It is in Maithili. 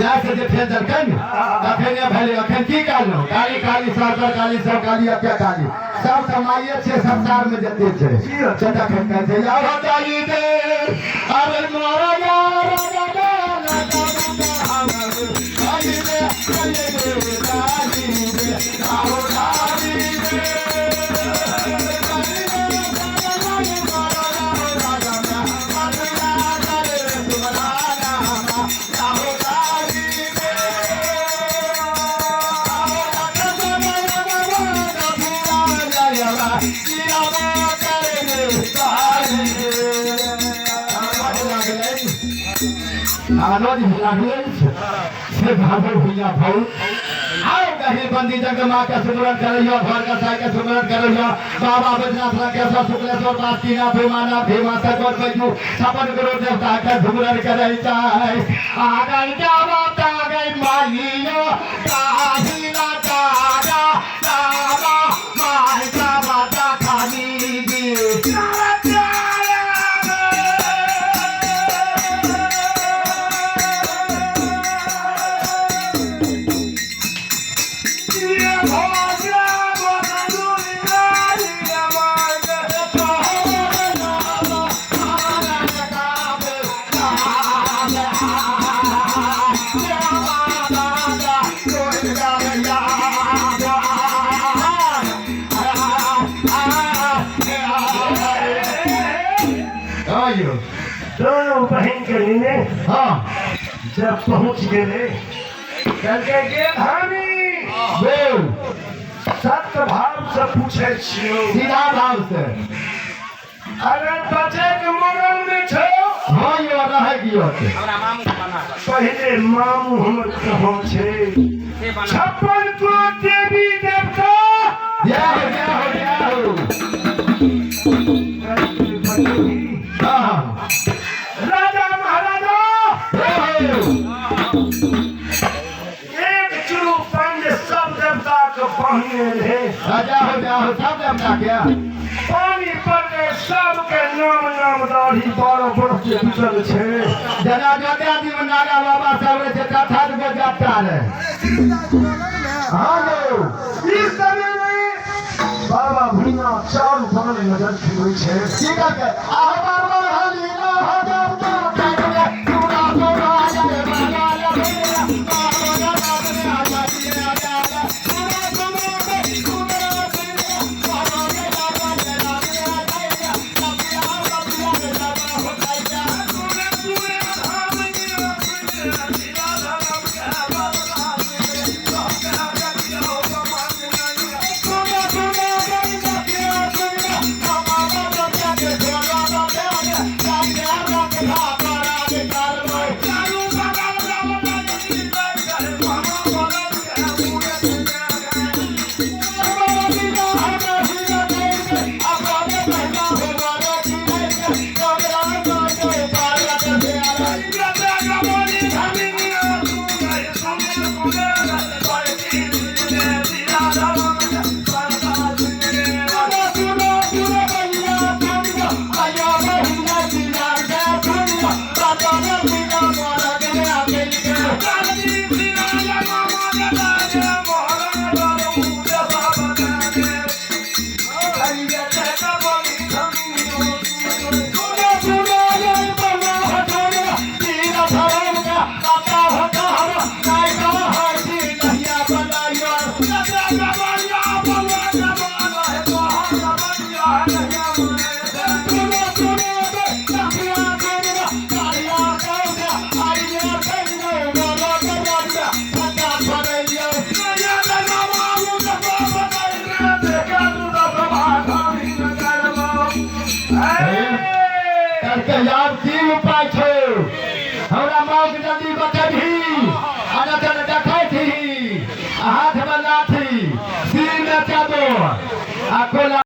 लाइ से जे फेर देलकै ने तखने भेलै। अखन की कहलहुँ? काली काली सरकर काली सब काली अत्या काली सब समाइए छै संसार में जते छै से तखन कहै छै यार दाई दे अरे मारा यार राजा राजा काली रे काली रे काली रे आओ काली रे आनंद लागलै से भागल भैया भाऊ आओ कहीं बंदी जग माँ के सुमरन करैयो, घर का साई के सुमरन करैयो, बाबा बैजनाथ राकेश्वर शुक्लेश्वर बासुकीनाथ भीमानाथ भीमा शंकर बैजू छप्पन करोड़ देवता के सुमरन करै चाहे आ गई जावा ता गई माइयो काहिला तारा तारा माई का माता खानी दी। दोनों बहन के लेने हाँ जब पहुंच गए कहलकै गे भाभी बोल। सत्य भाव से पूछे छियौ, सीधा भाव से अगर बचे के मरल में छौ हाँ यो रहे गियो के पहले मामू हमर कहाँ छै? 56 को देवी देवता जय हो जय हो जय हो। हाँ राजा महाराजा जय हो। एक चुरू पंज सब देवता के बहने रहे। राजा हो जय हो सब देवता के पानी पड़ले सबके नाम नाम दाढ़ी 12 बरस के गुजरल छै। जना जते आदमी नागा बाबा सब रहे छै तथा गो जाता रहे। हाँ यो ई समय में बाबा भुइया चारू बगल नजर फिरबै छै। की करके आह बाबा हली ना हो देवता काटले चूड़ा चूड़ा जय बाबा यार की उपाय छौ? हमरा माँ के जल्दी बतेबही आ नहि तऽ देखै छी हाथ में लाठी, सिर में चादर आ कोला।